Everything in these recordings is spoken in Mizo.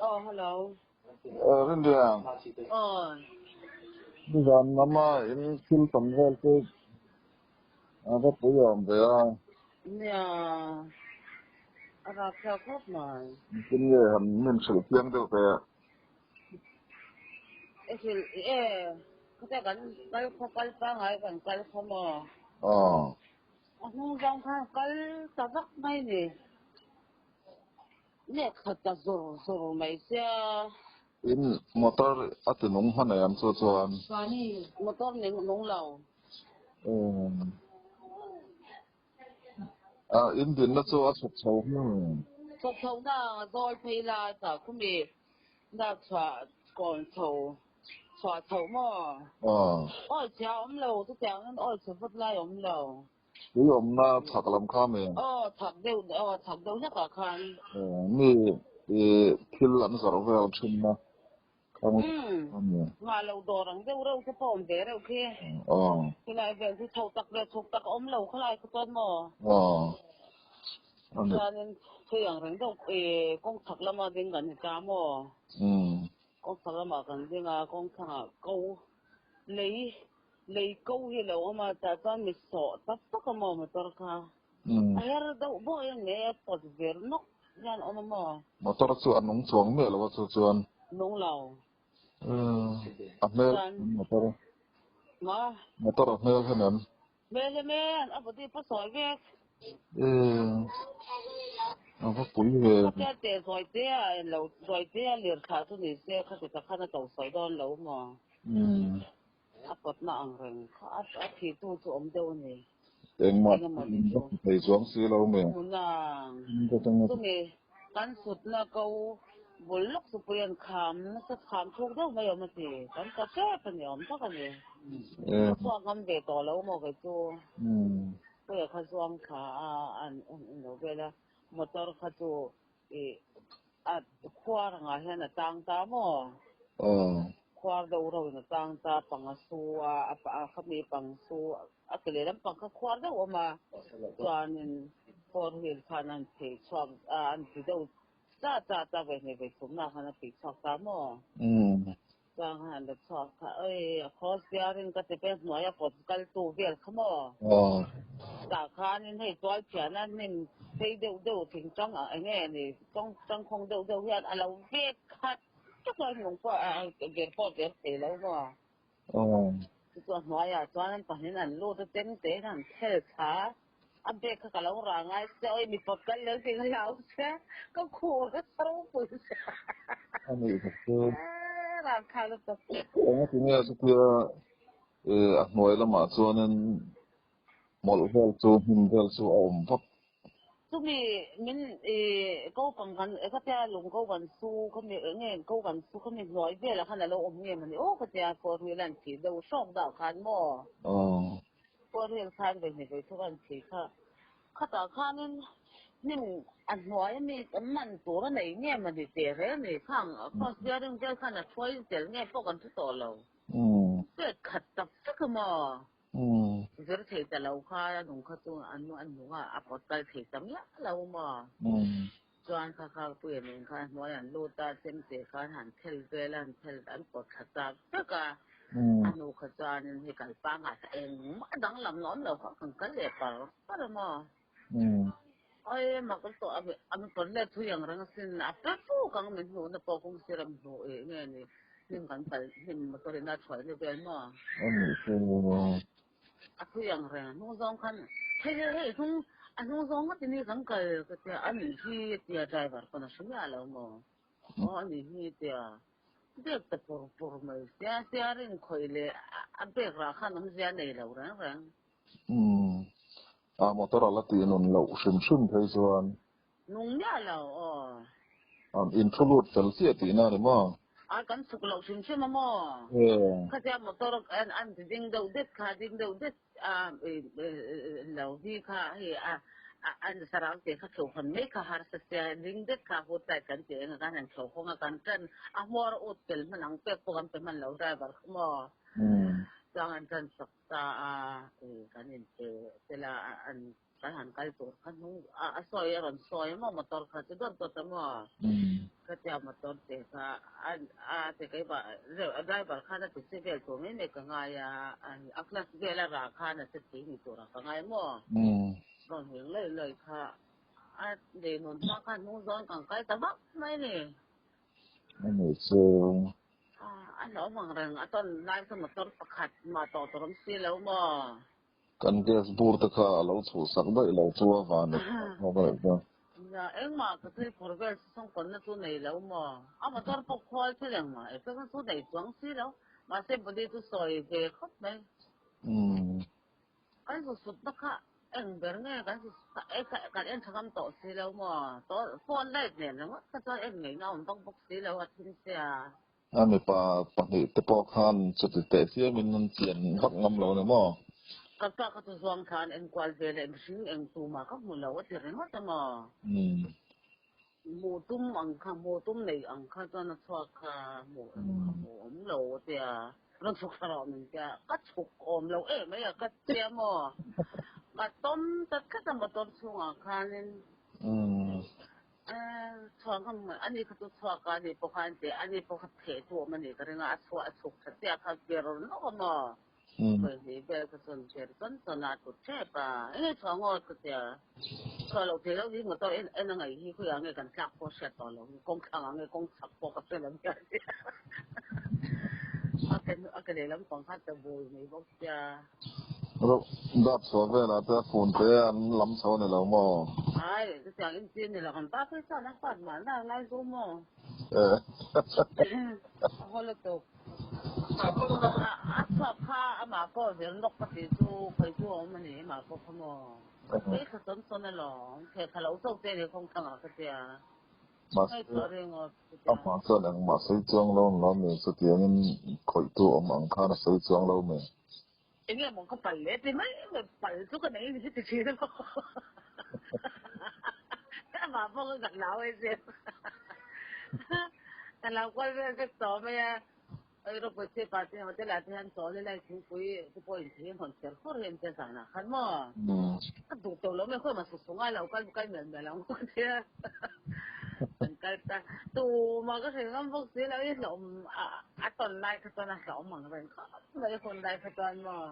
Aw hello. Rinlian. Aw. Nizan lama in thil tam vel chu a va pui awm ve a. Nia. A rapthlak khawp mai. Engtin nge han min hrilh chiang deuh ve a? I hrilh e, khatia kan kal khaw kal pangai kan kal khaw maw? Aw. A hnung zawng khan kal ta vak mai ni. Nek khat ta zawr zawr mai sia. In motor a ti nung hman em chu chuan? Motor ning nung lo. Umm. Ah in dinna chu a chhuk chho hmang. Chhuk chho na zawl phei la ta khumi dak chhuah kawn chho chhuah chho maw? Aw. Awi chhia awm lo chutiangin awi chhe vut lai awm lo. Tui awmna chhak lam kha mi? Aw chhak deuh aw chhak deuh hlekah khan. Aw mi i thil an zawrh vel thin na kha mi? Umm ngah lo dawr ang deuh reuh te pawh awm ve reuh khi. Aw. Khilai vel hi chho tak leh chhuk tak a awm lo khawlai kha chuan maw? Aw. Ani. Chuanin thui ang reng deuh i kawng chhak lama ding kan ni ta maw? Umm. Kawng chhak lamah kan ding a kawng chhangah ko lei Lei ko hi lo awm a, tah chuan mi sawh tak tak a maw motor kha? A her deuh bawk em nge a pawt vir nawk hian awm a maw? Motor chu a nung chuang miah lo a chu chuan. Nung lo. A hmel motor. Ma? Motor a hmel hem em? Hmel hem e, a body pawh sawi vek. A va pui ve. Khatia teh zawi te a lo zawi te a lir thlah chu ni se khati tak khan a to sawi dawn lo maw? A pawtna ang reng kha a thi tu chu awm deuh a ni. Engmah thei chuang si lo mai. Hmuna chumi kan sutna ko bul lawk chu pui an kham nasa kham thluk deuh mai awm a ti. Kan ta tep a ni awm tak a ni. Ka chhuak ngam ve tawh lo maw kei chu. Puia kha zuang thla a an lo vel a motor kha chu i a khuar angah hian a tang ta maw? Khuar deuh reuh in a tang ta, pang a su a, a khami pang su a ke lehlam pang kha khuar deuh awm a, chuanin four wheel khan an phei chhuak a, an ti deuh chat chat a, vawihnih vawithumna khan a phei chhuak ta maw? Chuan khan an la chhuak kha, Oi, a cross bearing ka ti peng hnuai a pawt kal tu vel kha maw? Tah khanin hei tual thian a hnim phei deuh deuh thing tang ah eng nge ni tawng tangkhawng deuh deuh hian a lo vek khat tak a, nung pawh a vir pawh vir thei lo maw? Chu chu a hnuaiah chuan an pahnihin an lut a, cheng tein an khel thla a, a bag kha ka lo rah ngai se, oi mi pawt kal leh thing a hlau se, ka khur a ropui se. A nih kha chu. Rah thlak lutuk. Engati nge chutia a hnuai lamah chuanin Mawlh vel chu hmun vel chu a awm vak. Chumi min i ko pang kan e khatia lung ko kan su khami nge ko kan su khami hnuai velah khan alo awm nge mawni aw khatia four wheel an thih deuh hrawk dah khan maw? Four wheel khan vawihnih vawithum an thih kha khatah khanin hnim a hnuai ami man tur a nei nge mawni teh reng ni khang cross bearing vel khan a hruai tel nge pawh kan hre tawh lo. Pek khat tak tak a maw? Zir thei ta lo kha a nung kha chu an an nung a, a pawt kal thei ta miah lo maw? Chuan kha kha puia nen khan a hnuai an lut a, chemte khan han thel vel a, han thel an pawt thla tak tak a, a hnu kha chuanin hei kal pangah ta engmah danglam na awm lo kha kan kal leh par par a maw? Oi mak a tawh a, a mi pawt let thui ang reng asin, a pe fuk ang min hmuhna pawh kawng sir a mi hmuh ih nge ni, hnim kan kal hnim motor in a thuai na vel maw? A thui ang reng a hnung zawng khan hei hei hei hnung a hnung zawng ngawt in hi kan kal ka tia a nih hi tia driver pawn a hre miah lo maw? Aw a nih hi tia bag ta pur pur mai sia steering khawih leh a bag rah khan awmzia a nei lo reng reng. Umm. A motor a la tih nun loh hrim hrim phei chuan. Nung miah lo aw. An inthu lut fel chiah tihna a ni maw? A kan chuk loh hrim hrim a maw? Khatia motor an an ti ding deuh det kha ding deuh det a lo hi kha hei a an sarang te kha chho hawn mai kha harsa sia ding det kha hut light kan ti eng a kan han chho hawng a kan tan a hmawr ut tel hman ang pek pawh kan pe hman lo driver kha maw? Chuan an tan sak Ta a kan in pe tel a an kan han kal tur kha hnung a sawi a rawn sawi maw motor kha chu dawt dawt a maw? Khatia motor te kha a ti keimah driver khan a ti che vel tur mai mai ka ngai a, a class vel a rah khan a che thei ni turah ka ngai maw? Rawn heng laih laih kha a nei nun hma khan hnung zawn kan kai ta vak mai ni. Ani chu. A hlauhawm ang reng a tawn lai chu motor pakhat mah tawh tur awm si lo maw? Kan gas bur te kha a lo chhuhsak daih lo chu a van ni tawk a nih chuan. Nia, engmah ka thil phur vel chu sawngkawnna chu nei lo maw? A motor pawh khual thil engmah effect na chu nei chuang si lo. Mahse body chu sawi ve khawp mai. Kan zu sutna kha eng ber nge kan zu kan en tha ngam tawh si lo maw? Phone light nen ringawt kha chuan en ngaihna a awm vak bawk si lo a thim sia. A mipa pahnih te pawh khan chuti teh chiamin an chian vak ngam lo ni maw? Ka pa ka chu zuang khan enkual ve leh mihring eng tumah ka hmu lo a ti ringawt a maw? Hmuh tum ang kha, hmuh tum nei ang kha chuan a chhuak kha hmuh hmuh awm lo a tia, rawn chhuk thla rawh min tia, ka chhuk awm lo em mai a ka tia maw? Ka tawm ta tlat a motor chhungah khanin. Chhuak a ani kha chu chhuak a ani pawh kha an ti ani pawh kha theh tu awm a nih ka ring a a chhuah a chhuk tha chiah kha ber nawk a maw vawi hnih vel kha chuan ber chawn chawn a a tut tep a enge chhuah ngawt ka tia chhuah loh theih loh hi motor en en a ngaih hi khawiah nge kan tlak pawh hriat tawh loh hi kawng thlang ah nge kawng chhak pawh ka hre lo nia a ke a ke lehlam pang kha ta bul mai bawk sia. Dap chhuah velah te a fun te an lam chho a ni lo maw? Ai, chutiang in chin ni lo kan pa phei chuan a huat mahna a ngai zo maw? A haw lutuk. A chhuak kha amah pawh vir nawk ka tih chu khawi chu a awm a ni amah pawh kha maw? Phei thla chawn chawn alawm, theh thla lo chauh te ni khawng thangah ka tia. Mahse, amah chuan engmah sawi chuang lo an lo ni, chutiangin khawihtu awm ang khan a sawi chuang lo mai. Enge maw ka pal leh ti mai mai, pal chu ka nei ni ti thin a maw. Amah pawh ka kan lau ai zep. Ka lau kual vel vek tawh mai a. Oi ropui che pa te hotel ah te hian chawl ila thingpui te pawh in thei hawn kher khur hi an tia zan ah khan maw. Ka duh tawh lo mai khawi mah susu ngai lo kal kal mial mial ang ka tia. Kan kal ta tumah ka hre ngam bawk si lo i hlawm a tawn lai kha chuan a hlawm ang reng khawp mai hun lai kha chuan maw.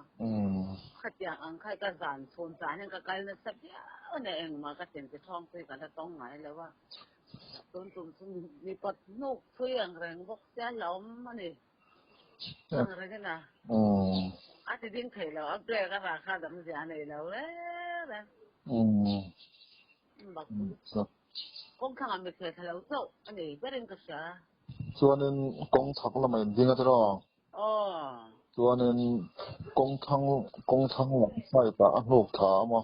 Khatiang ang kha ka zan chhun zan hian ka kal nasa viau a nia engmah ka tin ti thawng pui ka la tawng ngai lo a. Tun tum chu mi pawt hnuk thui ang reng bawk sia hlawm a ni. Ang reng in a. A ti ding thei lo, a brake a rah kha dam zia a nei lo reng reng. Bak kawng thlangah mi thei thla lo chauh a ni berin ka hria. Chuanin kawng chhak lamah in ding a tiraw? Aw. Chuanin kawng thlang kawng thlang lam side ah a hnuk tha a maw?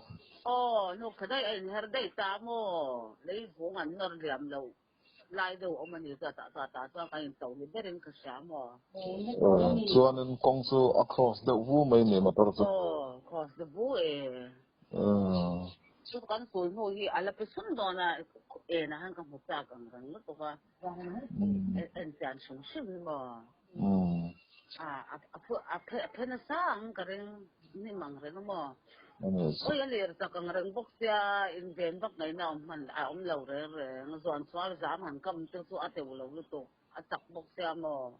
Aw, hnuk tha daih a inher daih ta a maw? Lei vung an nawr liam lo lai deuh awm a ni chuan tah tah tah chuan kan into ni berin ka hria maw? Aw, chuanin kawng chu a cross deuh vu mai ni motor chu. Aw, cross deuh vu e. Chu kan sul hnu hi a la pe sum dawn a, en ah han ka hmu chak ang reng lutuk a. En chian hrim hrim hi maw? A phe nasa ang ka ring hnim ang reng a maw? Oi a lir chak ang reng bawk sia inven vak ngaihna a awm hman a awm lo reng reng. Zuan chhuar zam han kam te chu a teuh lo lutuk a chak bawk sia maw?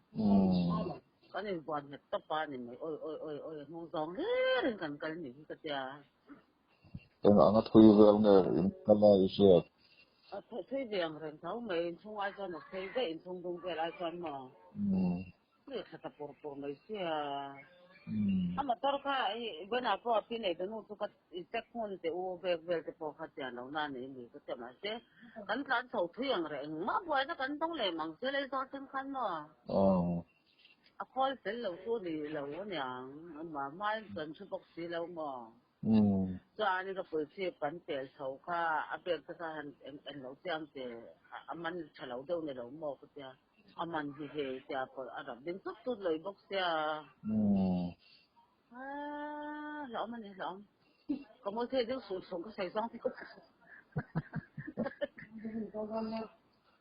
Kan inbuan nghet tawp a ni mai oi oi oi oi hnung zawng hlir in kan kal ni hi ka tia. Eng anga thui vel nge in kal a i hriat? A thui ve ang reng tho mai, inchhung ai chuan a phei daih, inchhung dung vel ai chuan maw? Tui thla ta pur pur mai sia. A motor kha i Buena pawh a pi nei ta nu chu ka i check hmun teh u bag vel te pawh kha chian lo na nei mi ka tia mahse kan tlan chho thui ang reng engmah buaina kan dawng lem ang che lei zawh thleng khan maw? A khawl fel lo chu ni lo aniang, amah hmain kan hre bawk si lo maw? Chuan ka puichhip kan pel chho kha a pek te kha han en lo chiang che, a man tha lo deuh ni lo maw ka tia, a man hi hei tia pawh a rap ding tut tut lawih bawk sia. Aa hlauhawm a ni hlauhawm. Ka mawi thei deuh sung sung ka sawi zawng te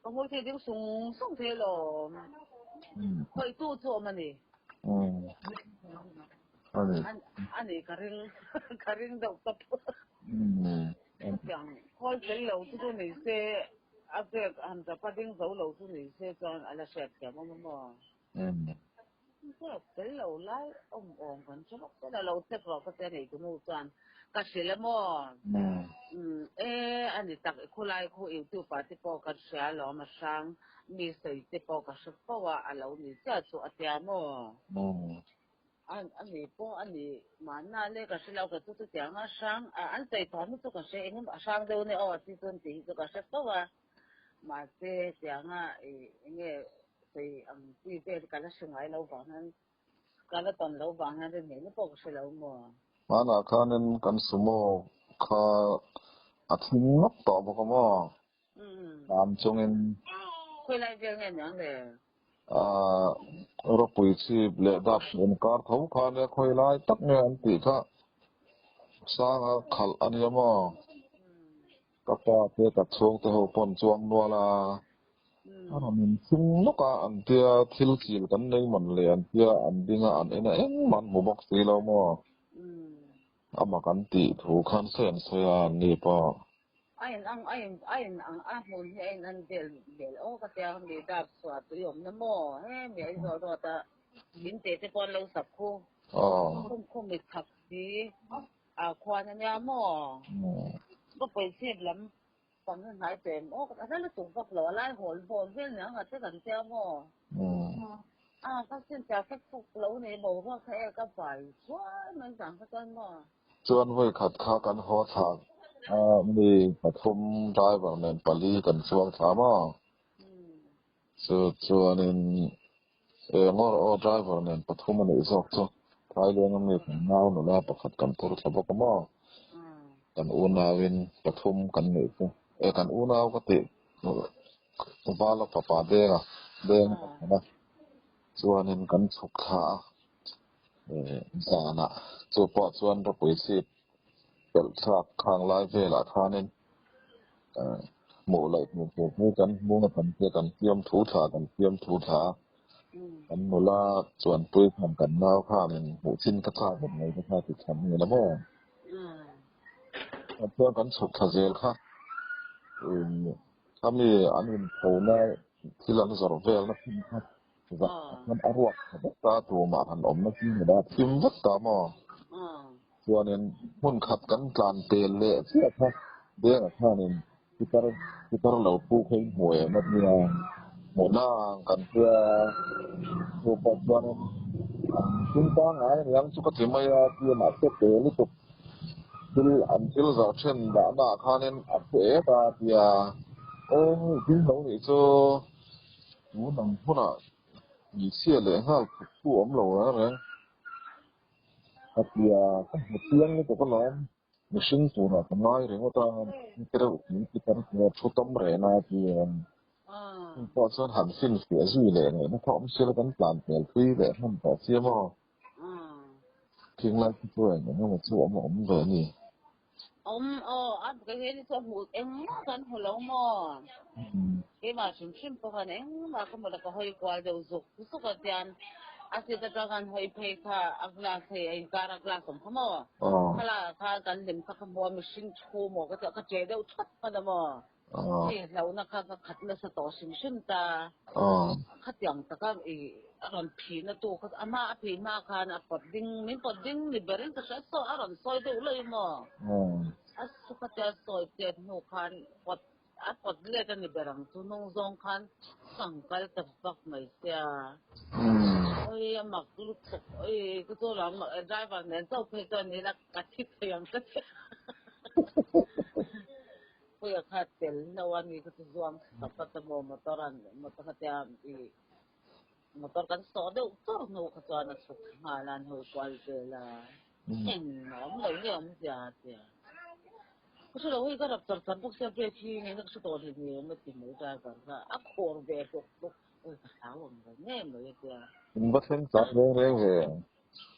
Ka mawi thei deuh sung sung thei alawm. Khawihtu chu awm a ni. A ni ka ring ka ring deuh tawp. Chutiang khawl fel lo chu chu ni se. A brake han tapa ding zo lo chu ni se chuan a la hriat thiam awm a maw? Brake fel lo lai awm awm kan hre bawk se la lo check rawh ka tia nei tu nu chuan ka hrilh a maw? E a ni tak i khulai khu youtube ah te pawh ka hria alawm a hrang mi sawi te pawh ka hre fo a a lo ni chiah chu a tia maw? A ni pawh a ni mahna le ka hre lo ka chu chutiang a hrang a an sawi phah hi chu ka hre eng a hrang deuh nia aw tih chuan tih hi chu ka hre fo a mahse tianga ih enge sawi ang chi vel ka la hre ngai lo vang hian ka la tawn lo vang hian rin ngei pawh ka hre lo maw. Hmanah khanin kan sumo kha a thim ngawt tawh bawk a maw? Lam chungin. Khawi lai vel nge niang le? Ropui chhip leh dap inkar tho kha nia khawi lai tak nge an tih kha sanga khalh a nia maw? Ka pa te ka chhungte ho pawn chuang nual a, a rawn inchhung lawk a an tia thil chil kan nei man le an tia an ding a an en a engmah an hmu bawk si lo maw? Amah kan tih thu khan sawi an sawi a an ni pawh. A in ang a in a in ang a hmun hi a in an vel vel aw ka tia mi dap chhuah tui awm na maw he mi a inzawh rawt a in te te pawh an lo sak khu khum khum mit chak si a khuan a nia maw ka pawisa lam pang hi hnai pem aw ka hre lutuk vak lo a lai hawl bawl vel nia nga te kan tia maw a ka sin tia fek fuk lo nei boruak kha e ka vai chuai mai zang kha chuan maw. Chuan vawi khat kha kan haw thla a, mi pathum driver nen pali kan chuang thla maw? Chu chuanin eng awr aw driver nen pathum a nih zawk chu Thailand a mi kan nau nula pakhat kan phur thla bawk a maw? Kan unauin pathum kan nih chu e kan unau ka tih vala fapa denga deng a khat a chuanin kan chhuk thla a. Zanah chu pawh chuan ropui chhip pelh thlak khang lai velah khanin hmuh loh hmuh tur hi kan hmung a tam te kan fiam thu thla kan fiam thu thla a, kan nula chuanpui khan kan nau khanin hmuh chin ka chak vek mai te kha ti tham ni la maw? Chuan kan chhuk thla zel kha khami an inphona thil an zawrh velna hmun kha Zah khan a ruak tha vek ta, tumah han awmna chi ni la thim vek ta maw? Chuanin hmun khat kan tlan tel leh chiah kha Denga khanin pitar pitar lo pu kha in hmu em a nia, hmuhna ang kan hria a, chu pawh chuanin an thil pangngai aniang chu ka ti mai a, tia mahse pe lutuk thil an thil zawh then dahna ah khanin a phu et a tia, aw thil lo nih chu. Tun ang hunah hmeichhia leh nghal thawk tu awm lo reng reng. Ka tia ka hmu chiang lutuk alawm, mihring turah ka ngai ringawt a, mihring te reuh min ti tam hle, thu tam reh na ti em. Chung pawh chuan han finfiah zui leh ngaihna kha awm sela kan tlan hmel thui leh hman tawh sia maw. Thinglai khi chu eng eng emaw chu awm a awm ve a ni. Awm aw, a ka hian chu a hmuh engmah kan hmu lo maw? Keimah hrim hrim pawh khan engmah ka hmu lo, ka hawi kual deuh zuk zuk a tian a seat atang khan hawi phei kha a glass hei a inkar a glass awm kha maw? Khalaiah khan kan hlim kha ka hmu a mihring thu maw ka ti a, ka che deuh thawt hman a maw? Hei hlauhna kha ka khat nasa tawh hrim hrim ta. Khatiang taka i a rawn phihna tu kha a hma a phih hma khan a pawt ding min pawt ding ni berin ka hria saw a rawn sawi deuh lawih maw? A su khatia sawi chet hnu khan pawt a pawt let a ni ber ang chu hnung zawng khan ka ang kal ta vak mai sia. Oi a mak lutuk oi ka chu lam driver nen chauh phei chuan ni ila ka thi thei ang ka ti. Puia kha tel lo a ni ka ti zuang tak a ta maw motor an motor kha tia i motor kan sawh deuh chawr hnu kha chuan a chhuk nghal a an hawi kual vel a eng a awm lo nge awmzia tia ka hre lo hei ka rap char char bawk sia brake hi nge ka hre tawh hlei ni awm a ti mai driver kha a khawr ve hlawk bawk oi ka hlau ang ve nge mai a tia. In va thleng chak reng reng ve.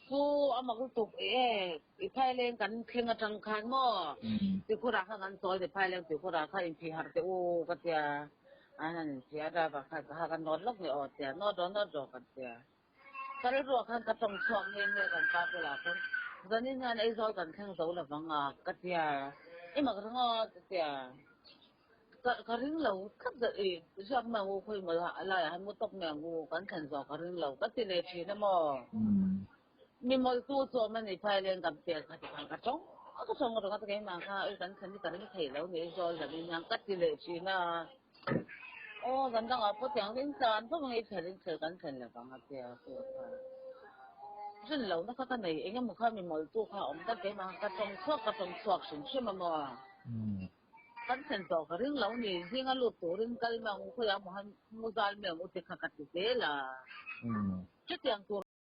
Chu a mak lutuk e, i phaileng kan thleng atang khan maw Tuikhurah kha kan chawl ni phaileng Tuikhurah kha inphih harh teh u ka tia, an han inphih a driver khan ka ha ka nawt lawk ni aw tia, nawt rawh nawt rawh kan tia. Ka rilruah khan ka tawng chhuak nghe nghe kan pa bulah khan zanin hian Aizawl kan thleng zo lovang a ka tia, i mak reng aw ka tia. Ka ka ring lo tlat zet i ziak mai ang u khawi maw laiah hian mu tawk mai ang u kan thlen zawh ka ring lo ka ti leh thin a maw. Mi mawltu chu awm a ni phai leng kan pel kha ti khan ka tawng ka tawng ka tawng a ti keimah kha ui kan thlen hi ka ring thei lo ni zawl zan in hian ka ti leh thin a. Aw zan dangah pawh tiang ding tan fawm ang i thlen in thlen kan thlen lovang a tia chu kha. Rin lohna kha ka nei eng emaw kha mi mawltu kha awm tlat keimah kha ka tawng chhuak ka tawng chhuak hrim hrim a maw. Kan thlen tawh ka ring lo ni, zinga lut turin kal mai ang u, khawiah maw han mu zal mai ang u ti kha ka ti zel a. Chutiang tur.